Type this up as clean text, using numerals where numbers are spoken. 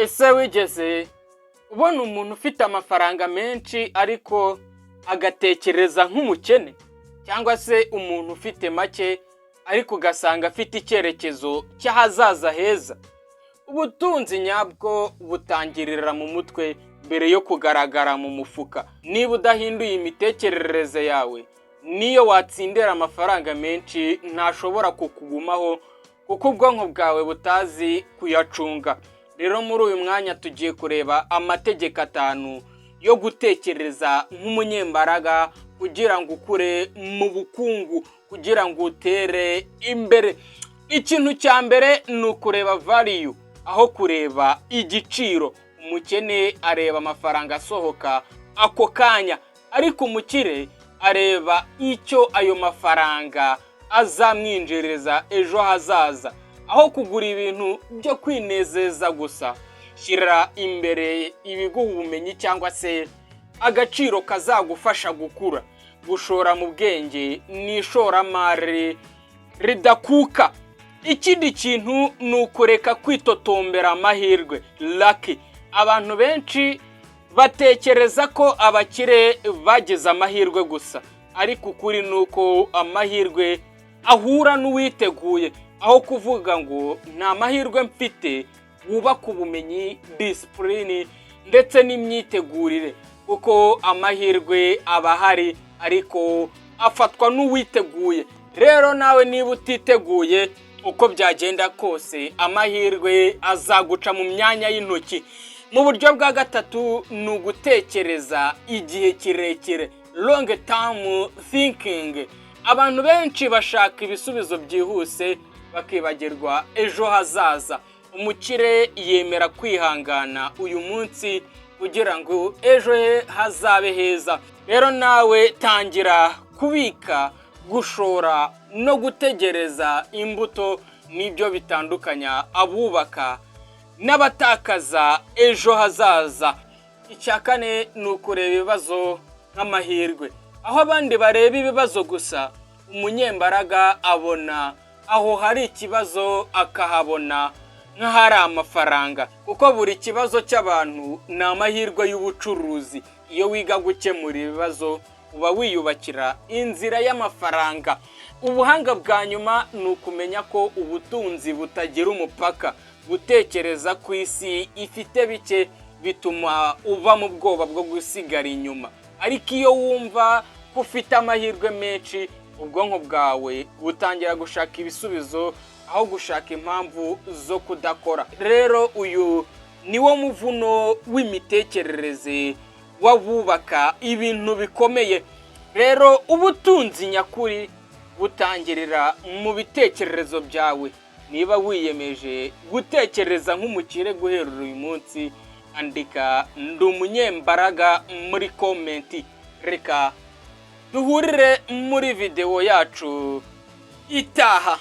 Ese wigeze ubona umuntu ufite amafaranga menshi ariko agatekereza nk'umukene, cyangwa se umuntu ufite make ariko ugasanga afite icyerekezo cy'ahazaza heza? Ubutunzi nyabwo butangirira mu mutwe mbere yo kugaragara mu mufuka. Niba udahinduye imitekerereze yawe, niyo watsindira amafaranga menshi ntashobora kukugumaho, kuko ubwonko bwawe butazi kuyacunga. Rero muri uyu mwanya tugiye kureba amategeko atanu yo gutekereza nk'umunyembaraga kugira ngo ukure mu bukungu, kugira ngo utere imbere. Ikintu cya mbere ni ukureba value aho kureba igiciro. Umukene areba amafaranga asohoka ako kanya, ariko umukire areba icyo ayo mafaranga azamwinjiriza ejo hazaza. Aho kugura ibintu byo kwinezeza gusa, shyira imbere ibiguha ubumenyi cyangwa se agaciro kazagufasha gukura. Gushora mu bwenge ni ishoramari ridakuka. Ikindi kintu ni ukureka kwitotombera amahirwe, luck. Abantu benshi batekereza ko abakire bagize amahirwe gusa, ariko ukuri ni uko amahirwe ahura n'uwiteguye. Aho kuvuga ngo "nta mahirwe mfite", wubaka ubumenyi, discipline ndetse n'imyitegurire, kuko amahirwe aba ahari ariko afatwa n'uwiteguye. Rero nawe niba utiteguye, uko byagenda kose amahirwe azaguca mu myanya y'intoki. Mu buryo bwa gatatu ni ugutekereza igihe kirekire, long term thinking. Abantu benshi bashaka ibisubizo byihuse, bakibagirwa ejo hazaza. Umukire yemera kwihangana uyu munsi kugira ngo ejo he hazabe heza. Rero nawe tangira kubika, gushora no gutegereza imbuto, nibyo bitandukanya abubaka n'abatakaza ejo hazaza. Icya kane ni ukureba ibibazo nk'amahirwe. Aho abandi bareba ibibazo gusa, umunyembaraga abona aho hari ikibazo akahabona nk'ahari amafaranga, kuko buri kibazo cy'abantu ni amahirwe y'ubucuruzi. Iyo wiga gukemura ibibazo, uba wiyubakira inzira y'amafaranga. Ubuhanga bwa nyuma ni ukumenya ko ubutunzi butagira umupaka. Gutekereza ku isi ifite bike bituma uva mu bwoba bwo gusigara inyuma, ariko iyo wumva ko ufite amahirwe menshi, ubwonko bwawe butangira gushaka ibisubizo aho gushaka impamvu zo kudakora. Rero uyu ni wo muvuno w'imitekerereze w'abubaka ibintu bikomeye. Rero ubutunzi nyakuri butangirira mu bitekerezo byawe. Niba wiyemeje gutekereza nk'umukire guhera uyu munsi, andika "ndi umunyembaraga" muri comment. Reka duhurire muri videwo yacu itaha.